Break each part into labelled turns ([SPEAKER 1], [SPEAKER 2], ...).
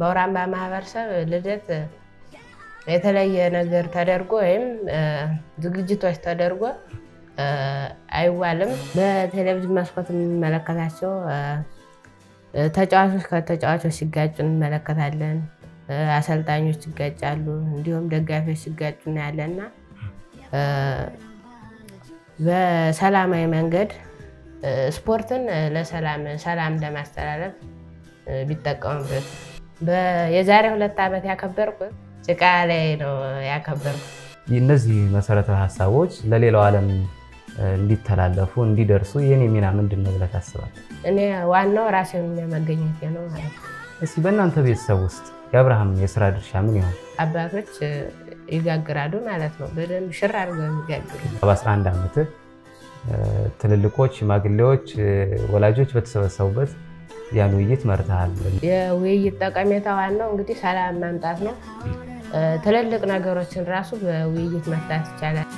[SPEAKER 1] በአውራምባ ማህበረሰብ ልደት የተለየ ነገር ተደርጎ ወይም ዝግጅቶች ተደርጎ አይዋልም። በቴሌቪዥን መስኮት የምንመለከታቸው ተጫዋቾች ከተጫዋቾች ሲጋጩ እንመለከታለን። አሰልጣኞች ይጋጫሉ፣ እንዲሁም ደጋፊዎች ሲጋጩ እናያለን። እና በሰላማዊ መንገድ ስፖርትን ለሰላም ሰላም ለማስተላለፍ ቢጠቀሙበት። የዛሬ 2 ዓመት ያከበርኩት ጭቃ ላይ ነው ያከበርኩት።
[SPEAKER 2] እነዚህ መሰረታዊ ሀሳቦች ለሌላው ዓለም እንዲተላለፉ እንዲደርሱ የኔ ሚና ምንድን ነው ብለህ ታስባለህ?
[SPEAKER 1] እኔ ዋናው ራሴን መገኘቴ ነው ማለት ነው።
[SPEAKER 2] እስኪ በእናንተ ቤተሰብ ውስጥ የአብርሃም የስራ ድርሻ ምን ይሆን?
[SPEAKER 1] አባቶች ይጋግራሉ ማለት ነው። በደንብ ሽር አድርገው የሚጋግሩ።
[SPEAKER 2] በ11 ዓመትህ ትልልቆች፣ ሽማግሌዎች፣ ወላጆች በተሰበሰቡበት ያን ውይይት መርተሃል።
[SPEAKER 1] የውይይት ጠቀሜታ ዋናው እንግዲህ ሰላም ማምጣት ነው። ትልልቅ ነገሮችን ራሱ በውይይት መፍታት ይቻላል።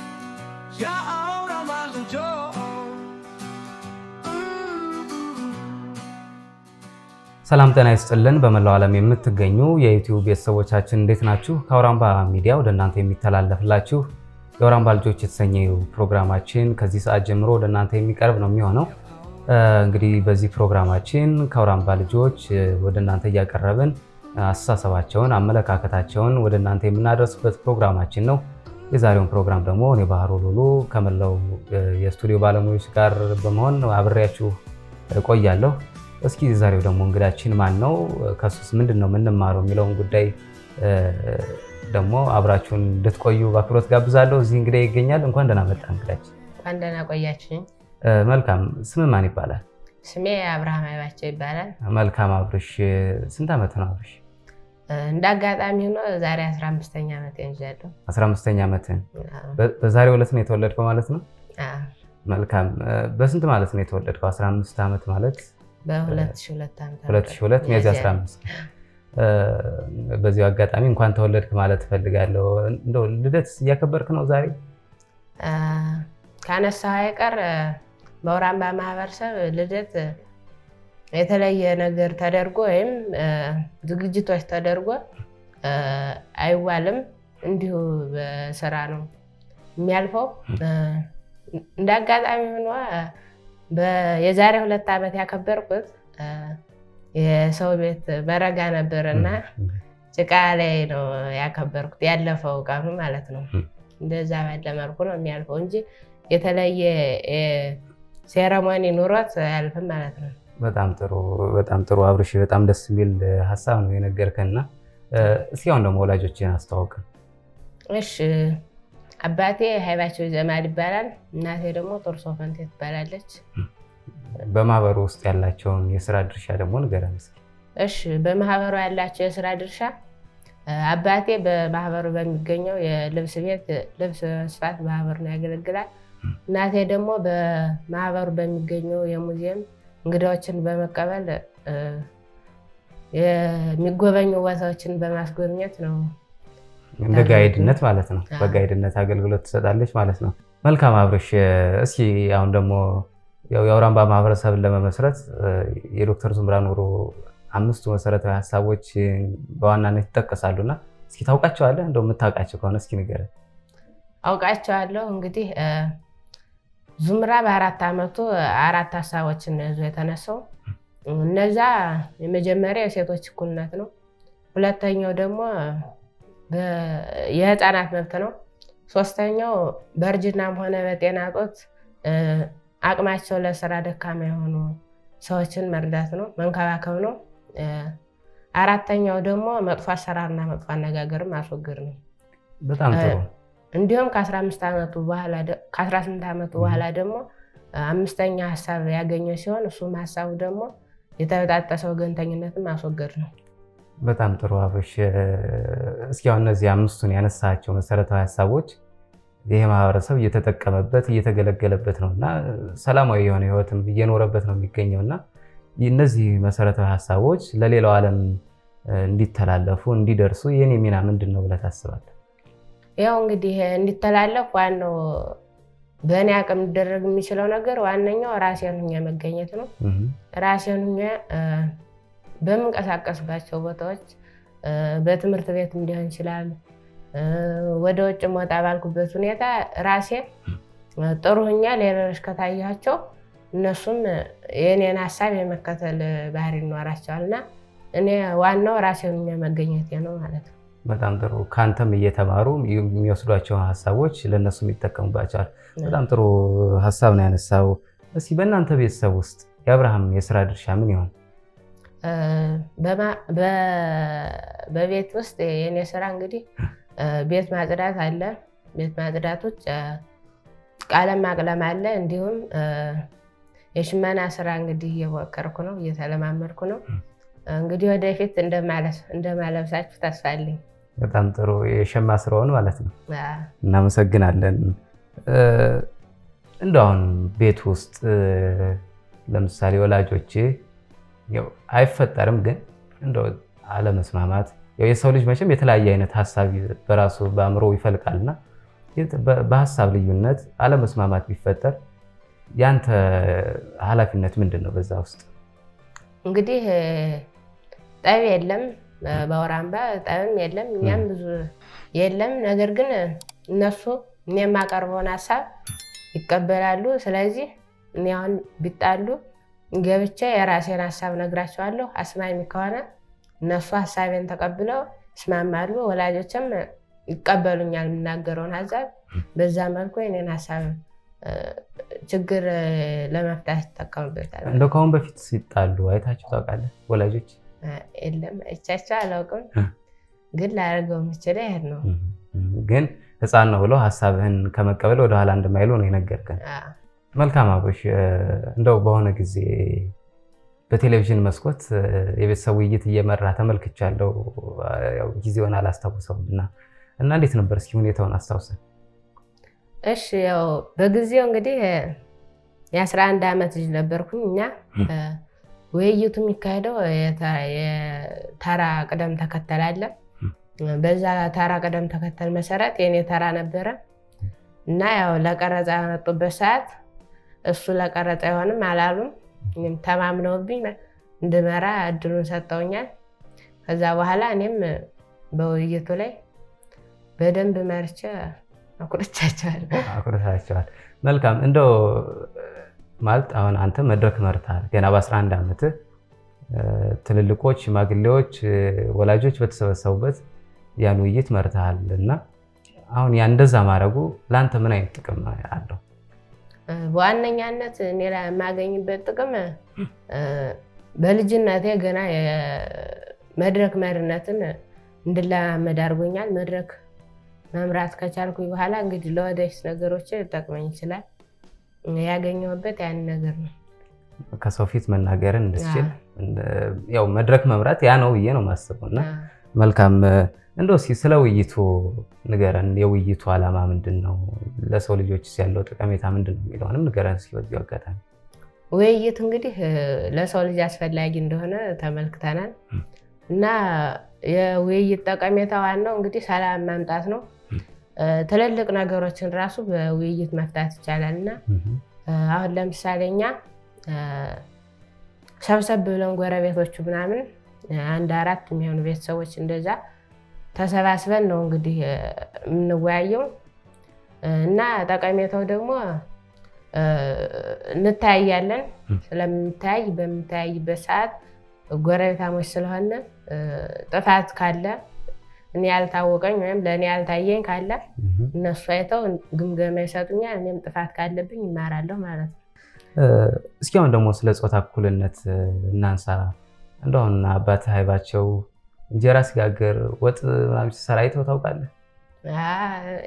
[SPEAKER 2] ሰላም ጤና ይስጥልን። በመላው ዓለም የምትገኙ የዩቲዩብ ቤተሰቦቻችን እንዴት ናችሁ? ከአውራምባ ሚዲያ ወደ እናንተ የሚተላለፍላችሁ የአውራምባ ልጆች የተሰኘው ፕሮግራማችን ከዚህ ሰዓት ጀምሮ ወደ እናንተ የሚቀርብ ነው የሚሆነው። እንግዲህ በዚህ ፕሮግራማችን ከአውራምባ ልጆች ወደ እናንተ እያቀረብን አስተሳሰባቸውን፣ አመለካከታቸውን ወደ እናንተ የምናደርስበት ፕሮግራማችን ነው። የዛሬውን ፕሮግራም ደግሞ እኔ ባህሩ ሉሉ ከመላው የስቱዲዮ ባለሙያዎች ጋር በመሆን አብሬያችሁ እቆያለሁ። እስኪ ዛሬው ደግሞ እንግዳችን ማን ነው፣ ከሱስ ምንድን ነው የምንማረው የሚለውን ጉዳይ ደግሞ አብራችሁን እንድትቆዩ በአክብሮት ጋብዛለሁ። እዚህ እንግዳ ይገኛል። እንኳን ደህና መጣ እንግዳችን።
[SPEAKER 1] እንኳን ደህና ቆያችሁኝ።
[SPEAKER 2] መልካም። ስም ማን ይባላል?
[SPEAKER 1] ስሜ አብርሃም አይባቸው ይባላል።
[SPEAKER 2] መልካም አብርሽ፣ ስንት ዓመት ነው አብርሽ?
[SPEAKER 1] እንደ አጋጣሚ ሆኖ ዛሬ 15ኛ ዓመቴን ይዣለሁ።
[SPEAKER 2] 15ኛ ዓመትህን በዛሬው ዕለት ነው የተወለድከው ማለት ነው? መልካም። በስንት ማለት ነው የተወለድከው? 15 ዓመት ማለት
[SPEAKER 1] በ2002 ዓመት
[SPEAKER 2] 2002 ሚያዝያ 15። በዚሁ አጋጣሚ እንኳን ተወለድክ ማለት እፈልጋለሁ። እንደው ልደት እያከበርክ ነው ዛሬ?
[SPEAKER 1] ካነሳኸው አይቀር በአውራምባ ማህበረሰብ ልደት የተለየ ነገር ተደርጎ ወይም ዝግጅቶች ተደርጎ አይዋልም። እንዲሁ በስራ ነው የሚያልፈው። እንደ አጋጣሚ ሆኖ የዛሬ 2 ዓመት ያከበርኩት የሰው ቤት በረጋ ነበርና ጭቃ ላይ ነው ያከበርኩት፣ ያለፈው ቀኑ ማለት ነው። እንደዛ ባለ መልኩ ነው የሚያልፈው እንጂ የተለየ ሴረሞኒ ኑሮት አያልፍም ማለት ነው።
[SPEAKER 2] በጣም ጥሩ፣ በጣም ጥሩ አብርሽ፣ በጣም ደስ የሚል ሀሳብ ነው የነገርከንና እስኪ አሁን ደግሞ ወላጆችን አስተዋውቀን።
[SPEAKER 1] እሺ፣ አባቴ ሀይባቸው ዘማል ይባላል። እናቴ ደግሞ ጥርሶ ፈንቴ ትባላለች።
[SPEAKER 2] በማህበሩ ውስጥ ያላቸውን የስራ ድርሻ ደግሞ ንገረን እስኪ።
[SPEAKER 1] እሺ፣ በማህበሩ ያላቸው የስራ ድርሻ አባቴ በማህበሩ በሚገኘው የልብስ ቤት ልብስ መስፋት ማህበሩን ያገለግላል። እናቴ ደግሞ በማህበሩ በሚገኘው የሙዚየም እንግዳዎችን በመቀበል የሚጎበኙ ቦታዎችን በማስጎብኘት ነው።
[SPEAKER 2] እንደ ጋይድነት ማለት ነው። በጋይድነት አገልግሎት ትሰጣለች ማለት ነው። መልካም አብርሽ፣ እስኪ አሁን ደግሞ የአውራምባ ማህበረሰብን ለመመስረት የዶክተር ዙምራ ኑሩ 5 መሰረታዊ ሀሳቦች በዋናነት ይጠቀሳሉና እስኪ ታውቃቸዋለህ? እንደው የምታውቃቸው ከሆነ እስኪ ንገረን።
[SPEAKER 1] አውቃቸዋለሁ። እንግዲህ ዙምራ በ4 ዓመቱ 4 ሀሳቦችን ይዞ የተነሳው እነዛ የመጀመሪያ የሴቶች እኩልነት ነው። ሁለተኛው ደግሞ የህፃናት መብት ነው። ሶስተኛው በእርጅናም ሆነ በጤና እጦት አቅማቸው ለስራ ደካማ የሆኑ ሰዎችን መርዳት ነው፣ መንከባከብ ነው። አራተኛው ደግሞ መጥፎ አሰራርና መጥፎ አነጋገር ማስወገድ ነው።
[SPEAKER 2] በጣም ጥሩ።
[SPEAKER 1] እንዲሁም ከ15 ዓመቱ በኋላ ከ18 ዓመቱ በኋላ ደግሞ 5ኛ ሀሳብ ያገኘ ሲሆን እሱም ሀሳቡ ደግሞ የተበጣጠሰ ወገንተኝነትን ማስወገድ ነው።
[SPEAKER 2] በጣም ጥሩ አብርሽ። እስኪ አሁን እነዚህ 5ቱን ያነሳቸው መሰረታዊ ሀሳቦች ይሄ ማህበረሰብ እየተጠቀመበት እየተገለገለበት ነውና ሰላማዊ የሆነ ህይወትም እየኖረበት ነው የሚገኘውና እነዚህ መሰረታዊ ሀሳቦች ለሌላው ዓለም እንዲተላለፉ እንዲደርሱ የኔ ሚና ምንድን ነው ብለህ ታስባለህ?
[SPEAKER 1] ያው እንግዲህ እንዲተላለፍ ዋናው በእኔ አቅም ሊደረግ የሚችለው ነገር ዋነኛው ራሴን ሁኜ መገኘት ነው። ራሴን ሁኜ በምንቀሳቀስባቸው ቦታዎች በትምህርት ቤትም ሊሆን ይችላል፣ ወደ ውጭ ወጣ ባልኩበት ሁኔታ ራሴ ጥሩ ሁኛ ሌሎች ከታያቸው እነሱም የእኔን ሀሳብ የመከተል ባህሪ ይኖራቸዋል እና እኔ ዋናው ራሴን መገኘቴ ነው ማለት ነው።
[SPEAKER 2] በጣም ጥሩ። ከአንተም እየተማሩ የሚወስዷቸውን ሀሳቦች ለእነሱም ይጠቀሙባቸዋል። በጣም ጥሩ ሀሳብ ነው ያነሳው። እስኪ በእናንተ ቤተሰብ ውስጥ የአብርሃም የስራ ድርሻ ምን ይሆን?
[SPEAKER 1] በቤት ውስጥ የእኔ ስራ እንግዲህ ቤት ማጽዳት አለ። ቤት ማጽዳት ውጭ ቀለም ማቅለም አለ። እንዲሁም የሽመና ስራ እንግዲህ እየሞከርኩ ነው፣ እየተለማመድኩ ነው። እንግዲህ ወደፊት እንደማለብሳችሁ ተስፋ አለኝ።
[SPEAKER 2] በጣም ጥሩ፣ የሸማ ስራውን ማለት ነው። እናመሰግናለን። እንደው አሁን ቤት ውስጥ ለምሳሌ ወላጆች አይፈጠርም፣ ግን እንደው አለመስማማት፣ የሰው ልጅ መቼም የተለያየ አይነት ሀሳብ በራሱ በአእምሮ ይፈልቃልና በሀሳብ ልዩነት አለመስማማት ቢፈጠር ያንተ ኃላፊነት ምንድን ነው በዛ ውስጥ?
[SPEAKER 1] እንግዲህ ጠብ የለም፣ በአውራምባ ጠብም የለም፣ እኛም ብዙ የለም። ነገር ግን እነሱ እኔ የማቀርበውን ሀሳብ ይቀበላሉ። ስለዚህ እኔ አሁን ቢጣሉ ገብቼ የራሴን ሀሳብ ነግራቸዋለሁ። አስማሚ ከሆነ እነሱ ሀሳቤን ተቀብለው ይስማማሉ። ወላጆችም ይቀበሉኛል የምናገረውን ሀሳብ። በዛ መልኩ የኔን ሀሳብ ችግር ለመፍታት ይጠቀሙበታል።
[SPEAKER 2] እንደው ከአሁን በፊት ሲጣሉ አይታችሁ ታውቃለህ ወላጆች?
[SPEAKER 1] የለም፣ አይቻቸው አላውቅም፣ ግን ላደርገው የምችለው ይሄን ነው።
[SPEAKER 2] ግን ሕፃን ነው ብለው ሀሳብህን ከመቀበል ወደኋላ እንደማይሉ ነው የነገርከን። መልካም አብርሽ፣ እንደው በሆነ ጊዜ በቴሌቪዥን መስኮት የቤተሰብ ውይይት እየመራ ተመልክቻለሁ። ያው ጊዜውን አላስታውሰውም እና እንዴት ነበር? እስኪ ሁኔታውን አስታውሰን።
[SPEAKER 1] እሺ፣ ያው በጊዜው እንግዲህ የ11 ዓመት ልጅ ነበርኩኝ። እኛ ውይይቱ የሚካሄደው የተራ ቅደም ተከተል አለ። በዛ ተራ ቅደም ተከተል መሰረት የኔ ተራ ነበረ እና ያው ለቀረጻ ያመጡበት ሰዓት እሱ ለቀረጻ አይሆንም አላሉም። እኔም ተማምነውብኝ እንድመራ እድሉን ሰጠውኛል። ከዛ በኋላ እኔም በውይይቱ ላይ በደንብ መርቼ አኩርቻቸዋል።
[SPEAKER 2] አኩርታቸዋል። መልካም። እንደው ማለት አሁን አንተ መድረክ መርተሃል ገና በ11 ዓመትህ፣ ትልልቆች፣ ሽማግሌዎች፣ ወላጆች በተሰበሰቡበት ያን ውይይት መርተሃል እና አሁን ያ እንደዛ ማድረጉ ለአንተ ምን አይነት ጥቅም አለው?
[SPEAKER 1] በዋነኛነት እኔ የማገኝበት ጥቅም በልጅነቴ ገና የመድረክ መሪነትን እንድለማመድ አድርጎኛል። መድረክ መምራት ከቻልኩኝ በኋላ እንግዲህ ለወደፊት ነገሮች ሊጠቅመኝ ይችላል። ያገኘሁበት ያን ነገር ነው።
[SPEAKER 2] ከሰው ፊት መናገርን እንድትችል ያው መድረክ መምራት ያ ነው ብዬ ነው የማስበው። እና መልካም፣ እንደው እስኪ ስለ ውይይቱ ንገረን። የውይይቱ ዓላማ ምንድን ነው? ለሰው ልጆች ያለው ጠቀሜታ ምንድን ነው የሚለውንም ንገረን እስኪ በዚሁ አጋጣሚ።
[SPEAKER 1] ውይይት እንግዲህ ለሰው ልጅ አስፈላጊ እንደሆነ ተመልክተናል እና የውይይት ጠቀሜታ ዋናው እንግዲህ ሰላም ማምጣት ነው። ትልልቅ ነገሮችን ራሱ በውይይት መፍታት ይቻላል እና አሁን ለምሳሌ እኛ ሰብሰብ ብለን ጎረቤቶቹ ምናምን አንድ 4 የሚሆኑ ቤተሰቦች እንደዛ ተሰባስበን ነው እንግዲህ የምንወያየው እና ጠቀሜታው ደግሞ እንታያያለን። ስለምንታያይ በምንታያይበት ሰዓት ጎረቤታሞች ስለሆነ ጥፋት ካለ እኔ ያልታወቀኝ ወይም ለእኔ ያልታየኝ ካለ እነሱ አይተው ግምገማ ይሰጡኛል። እኔም ጥፋት ካለብኝ ይማራለሁ ማለት ነው።
[SPEAKER 2] እስኪ አሁን ደግሞ ስለ ጾታ እኩልነት እናንሳ። እንደው አሁን አባትህ አይባቸው እንጀራ ሲጋግር ወጥ ምናምን ሲሰራ አይተው ታውቃለህ?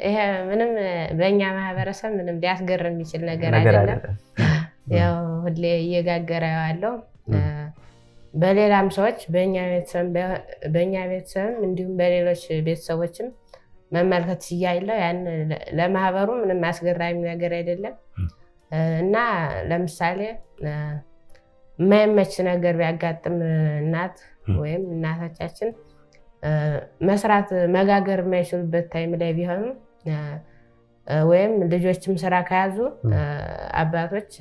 [SPEAKER 1] ይሄ ምንም በእኛ ማህበረሰብ ምንም ሊያስገርም የሚችል ነገር አይደለም። ያው ሁሌ እየጋገረ ያለው በሌላም ሰዎች በእኛ ቤተሰብም እንዲሁም በሌሎች ቤተሰቦችም መመልከት ሲያለው ያን ለማህበሩ ምንም አስገራሚ ነገር አይደለም። እና ለምሳሌ የማይመች ነገር ቢያጋጥም እናት ወይም እናቶቻችን መስራት መጋገር የማይችሉበት time ላይ ቢሆኑ ወይም ልጆችም ስራ ከያዙ አባቶች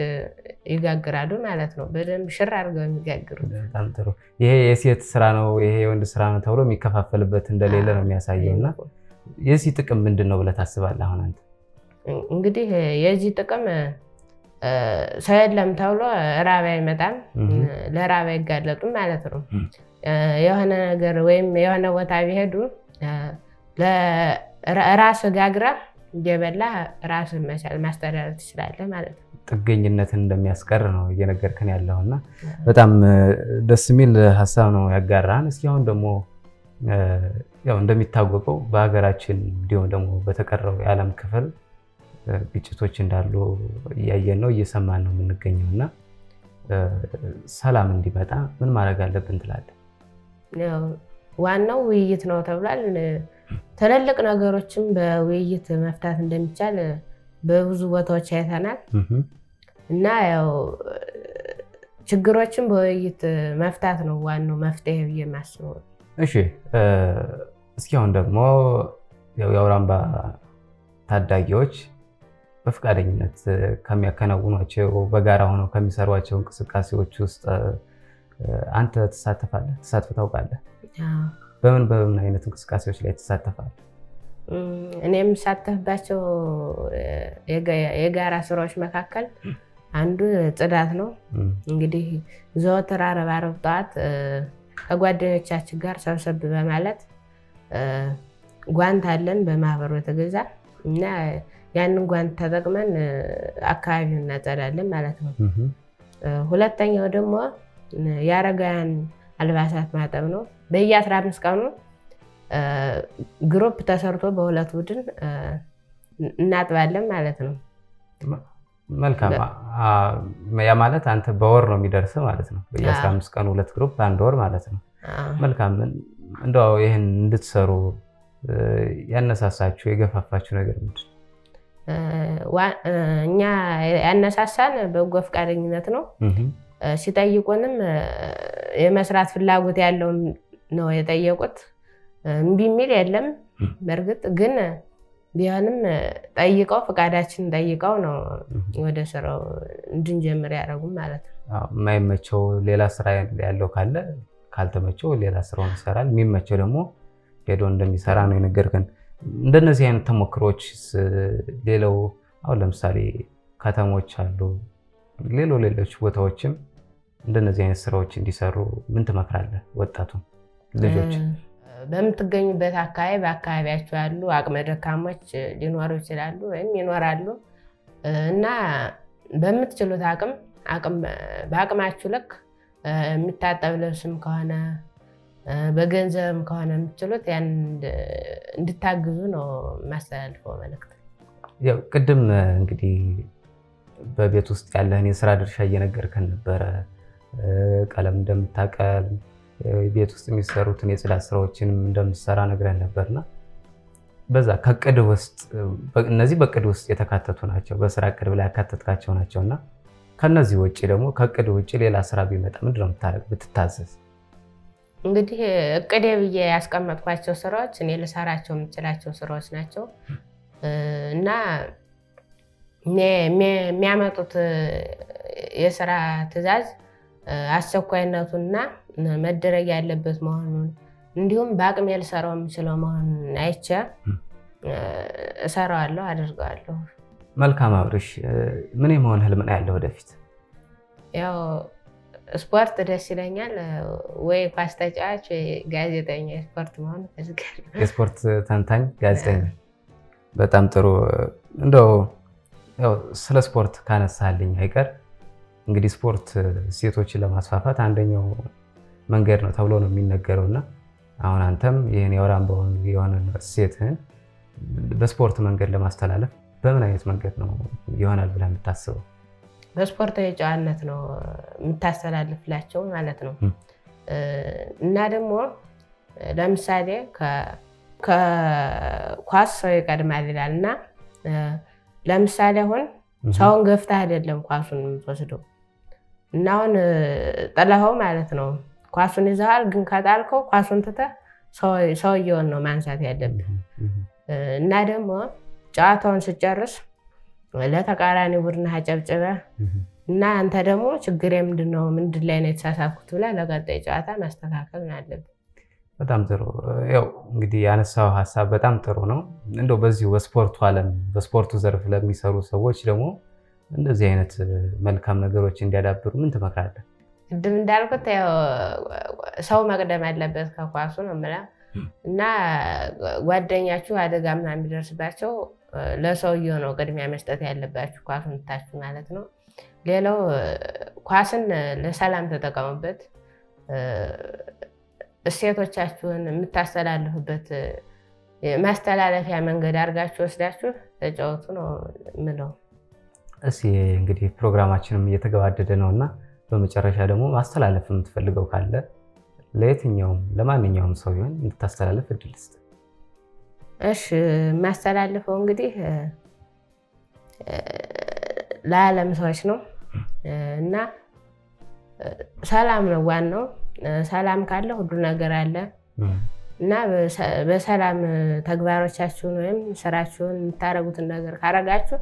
[SPEAKER 1] ይጋግራሉ ማለት ነው። በደንብ ሽር አድርገው የሚጋግሩት።
[SPEAKER 2] በጣም ጥሩ። ይሄ የሴት ስራ ነው፣ ይሄ የወንድ ስራ ነው ተብሎ የሚከፋፈልበት እንደሌለ ነው የሚያሳየው። እና የዚህ ጥቅም ምንድን ነው ብለህ ታስባለህ አሁን አንተ?
[SPEAKER 1] እንግዲህ የዚህ ጥቅም ሰው የለም ተብሎ ራብ አይመጣም፣ ለራብ አይጋለጡም ማለት ነው። የሆነ ነገር ወይም የሆነ ቦታ ቢሄዱ ራስ ጋግረህ እየበላህ ራስን መቻል ማስተዳደር ትችላለህ ማለት ነው።
[SPEAKER 2] ጥገኝነትን እንደሚያስቀር ነው እየነገርከን ያለው እና በጣም ደስ የሚል ሀሳብ ነው ያጋራህን። እስኪ አሁን ደግሞ ያው እንደሚታወቀው በሀገራችን እንዲሁም ደግሞ በተቀረው የዓለም ክፍል ግጭቶች እንዳሉ እያየን ነው፣ እየሰማን ነው የምንገኘው እና ሰላም እንዲመጣ ምን ማድረግ አለብን ትላለህ?
[SPEAKER 1] ዋናው ውይይት ነው ተብሏል። ትልልቅ ነገሮችን በውይይት መፍታት እንደሚቻል በብዙ ቦታዎች አይተናል እና ያው ችግሮችን በውይይት መፍታት ነው ዋናው መፍትሄ ብዬ የማስበው።
[SPEAKER 2] እሺ፣ እስኪ አሁን ደግሞ ያው የአውራምባ ታዳጊዎች በፈቃደኝነት ከሚያከናውኗቸው በጋራ ሆነው ከሚሰሯቸው እንቅስቃሴዎች ውስጥ አንተ ትሳተፋለህ? ተሳትፈህ ታውቃለህ? በምን በምን አይነት እንቅስቃሴዎች ላይ ትሳተፋለህ?
[SPEAKER 1] እኔ የምሳተፍባቸው የጋራ ስራዎች መካከል አንዱ ጽዳት ነው። እንግዲህ ዘወትር ዓርብ ዓርብ ጠዋት ከጓደኞቻችን ጋር ሰብሰብ በማለት ጓንት አለን በማህበሩ የተገዛ እና ያንን ጓንት ተጠቅመን አካባቢውን እናጸዳለን ማለት ነው። ሁለተኛው ደግሞ የአረጋውያን አልባሳት ማጠብ ነው። በየ15 ቀኑ group ተሰርቶ በሁለት ቡድን እናጥባለን ማለት ነው።
[SPEAKER 2] መልካም። ያ ማለት አንተ በወር ነው የሚደርስ ማለት ነው። በየ15 ቀኑ ሁለት group አንድ ወር ማለት ነው። መልካም። እንደው ይህን እንድትሰሩ ያነሳሳችሁ የገፋፋችሁ ነገር ምንድን ነው?
[SPEAKER 1] እኛ ያነሳሳን በጎ ፈቃደኝነት ነው። ሲጠይቁንም የመስራት ፍላጎት ያለውን ነው የጠየቁት። እምቢ የሚል የለም። በእርግጥ ግን ቢሆንም ጠይቀው ፈቃዳችንን ጠይቀው ነው ወደ ስራው እንድንጀምር ያደረጉ ማለት ነው።
[SPEAKER 2] የማይመቸው ሌላ ስራ ያለው ካለ ካልተመቸው ሌላ ስራውን ይሰራል፣ የሚመቸው ደግሞ ሄዶ እንደሚሰራ ነው የነገርከን። እንደነዚህ አይነት ተሞክሮች ሌላው አሁን ለምሳሌ ከተሞች አሉ፣ ሌሎች ቦታዎችም እንደነዚህ አይነት ስራዎች እንዲሰሩ ምን ትመክራለህ? ወጣቱ ልጆች
[SPEAKER 1] በምትገኙበት አካባቢ በአካባቢያቸው ያሉ አቅመ ደካሞች ሊኖሩ ይችላሉ ወይም ይኖራሉ እና በምትችሉት አቅም በአቅማችሁ ልክ የሚታጠብ ልብስም ከሆነ በገንዘብም ከሆነ የምትችሉት ያን እንድታግዙ ነው የማስተላልፈው መልዕክት።
[SPEAKER 2] ያው ቅድም እንግዲህ በቤት ውስጥ ያለህን የስራ ድርሻ እየነገርከን ነበረ። ቀለም እንደምታቀል ቤት ውስጥ የሚሰሩትን የጽዳት ስራዎችንም እንደምትሰራ ነግረን ነበርና በዛ ከእቅድ ውስጥ እነዚህ በእቅድ ውስጥ የተካተቱ ናቸው፣ በስራ እቅድ ላይ ያካተትካቸው ናቸውና ከነዚህ ውጭ ደግሞ ከእቅድ ውጭ ሌላ ስራ ቢመጣ ምንድን ነው የምታደርግ ብትታዘዝ?
[SPEAKER 1] እንግዲህ እቅዴ ብዬ ያስቀመጥኳቸው ስራዎች እኔ ልሰራቸው የምችላቸው ስራዎች ናቸው እና የሚያመጡት የስራ ትዕዛዝ አስቸኳይነቱና መደረግ ያለበት መሆኑን እንዲሁም በአቅሜ ልሰራው የምችለው መሆኑን አይቼ እሰራዋለሁ፣ አደርገዋለሁ።
[SPEAKER 2] መልካም አብርሽ፣ ምን የመሆን ህልም ነው ያለው ወደፊት?
[SPEAKER 1] ያው ስፖርት ደስ ይለኛል። ወይ ኳስ ተጫዋች ወይ ጋዜጠኛ፣ ስፖርት መሆን እፈልጋለሁ።
[SPEAKER 2] የስፖርት ተንታኝ ጋዜጠኛ። በጣም ጥሩ። እንደው ያው ስለ ስፖርት ካነሳልኝ አይቀር እንግዲህ ስፖርት ሴቶችን ለማስፋፋት አንደኛው መንገድ ነው ተብሎ ነው የሚነገረው እና አሁን አንተም ይህን የአውራምባውን የሆነ እሴትህን በስፖርት መንገድ ለማስተላለፍ በምን አይነት መንገድ ነው ይሆናል ብለህ የምታስበው?
[SPEAKER 1] በስፖርታዊ ጨዋነት ነው የምታስተላልፍላቸው ማለት ነው። እና ደግሞ ለምሳሌ ከኳስ ሰው ይቀድማል ይላል እና ለምሳሌ አሁን ሰውን ገፍተህ አይደለም ኳሱን የምትወስደው እና አሁን ጥለኸው ማለት ነው ኳሱን ይዘሃል፣ ግን ከጣልከው ኳሱን ትተህ ሰውየውን ነው ማንሳት ያለብህ። እና ደግሞ ጨዋታውን ስጨርስ ለተቃራኒ ቡድን አጨብጭበህ እና አንተ ደግሞ ችግሬ ምንድነው ምንድን ላይ ነው የተሳሳትኩት ብለህ ለቀጣይ ጨዋታ ማስተካከል አለብህ።
[SPEAKER 2] በጣም ጥሩ። ያው እንግዲህ ያነሳው ሀሳብ በጣም ጥሩ ነው። እንደው በዚሁ በስፖርቱ ዓለም በስፖርቱ ዘርፍ ለሚሰሩ ሰዎች ደግሞ እንደዚህ አይነት መልካም ነገሮች እንዲያዳብሩ ምን ትመክራለህ?
[SPEAKER 1] ቅድም እንዳልኩት ያው ሰው መቅደም አለበት ከኳሱ ነው የምለው እና ጓደኛችሁ አደጋ ምናምን ቢደርስባቸው ለሰውየው ነው ቅድሚያ መስጠት ያለባችሁ፣ ኳሱን ትታችሁ ማለት ነው። ሌላው ኳስን ለሰላም ተጠቀሙበት። እሴቶቻችሁን የምታስተላልፉበት ማስተላለፊያ መንገድ አድርጋችሁ ወስዳችሁ ተጫወቱ ነው የምለው።
[SPEAKER 2] እስኪ እንግዲህ ፕሮግራማችንም እየተገባደደ ነውና በመጨረሻ ደግሞ ማስተላለፍ የምትፈልገው ካለ ለየትኛውም ለማንኛውም ሰው ቢሆን እንድታስተላልፍ እድል ስጥ።
[SPEAKER 1] እሺ፣ የማስተላልፈው እንግዲህ ለዓለም ሰዎች ነው እና ሰላም ነው ዋናው። ሰላም ካለ ሁሉ ነገር አለ እና በሰላም ተግባሮቻችሁን ወይም ስራችሁን የምታደርጉትን ነገር ካረጋችሁ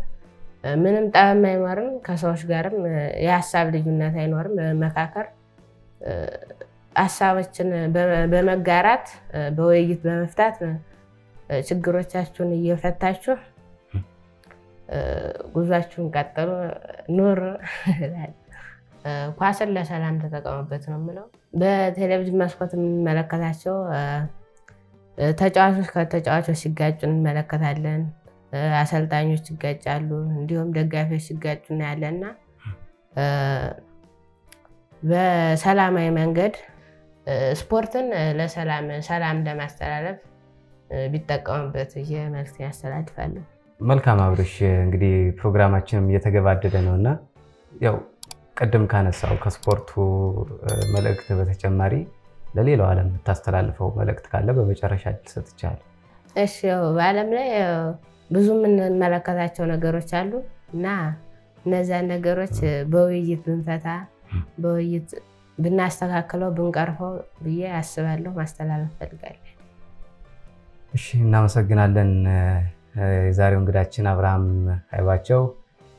[SPEAKER 1] ምንም ጠብም አይኖርም፣ ከሰዎች ጋርም የሀሳብ ልዩነት አይኖርም። በመመካከር ሀሳቦችን በመጋራት በውይይት በመፍታት ችግሮቻችሁን እየፈታችሁ ጉዟችሁን ቀጥሉ። ኑር ኳስን ለሰላም ተጠቀሙበት ነው የምለው። በቴሌቪዥን መስኮት የምንመለከታቸው ተጫዋቾች ከተጫዋቾች ሲጋጩ እንመለከታለን። አሰልጣኞች ይጋጫሉ፣ እንዲሁም ደጋፊዎች ሲጋጩ እናያለን እና በሰላማዊ መንገድ ስፖርትን ለሰላም ሰላም ለማስተላለፍ ቢጠቀሙበት ብዬ መልዕክት ያስተላልፋለሁ።
[SPEAKER 2] መልካም አብርሽ፣ እንግዲህ ፕሮግራማችንም እየተገባደደ ነው እና ያው ቅድም ካነሳው ከስፖርቱ መልእክት በተጨማሪ ለሌላው ዓለም የምታስተላልፈው መልእክት ካለ በመጨረሻ እድል ሰጥቻለሁ።
[SPEAKER 1] እሺ፣ ያው በዓለም ላይ ብዙ የምንመለከታቸው ነገሮች አሉ እና እነዚያን ነገሮች በውይይት ብንፈታ በውይይት ብናስተካክለው ብንቀርፈው ብዬ አስባለሁ። ማስተላለፍ ፈልጋለሁ።
[SPEAKER 2] እሺ፣ እናመሰግናለን። የዛሬው እንግዳችን አብርሃም አይባቸው።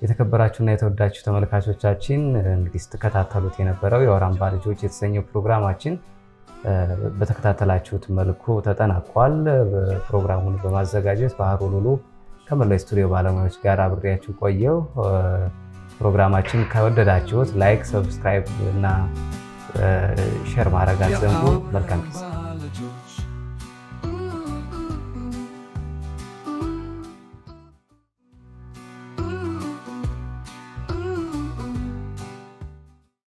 [SPEAKER 2] የተከበራችሁና የተወዳችሁ ተመልካቾቻችን እንግዲህ ስትከታተሉት የነበረው የአውራምባ ልጆች የተሰኘው ፕሮግራማችን በተከታተላችሁት መልኩ ተጠናቋል። ፕሮግራሙን በማዘጋጀት ባህሩ ሉሉ ከመላው ስቱዲዮ ባለሙያዎች ጋር አብሬያችሁ ቆየው። ፕሮግራማችን ከወደዳችሁት like፣ subscribe እና share ማድረግ አትዘንጉ። መልካም ጊዜ።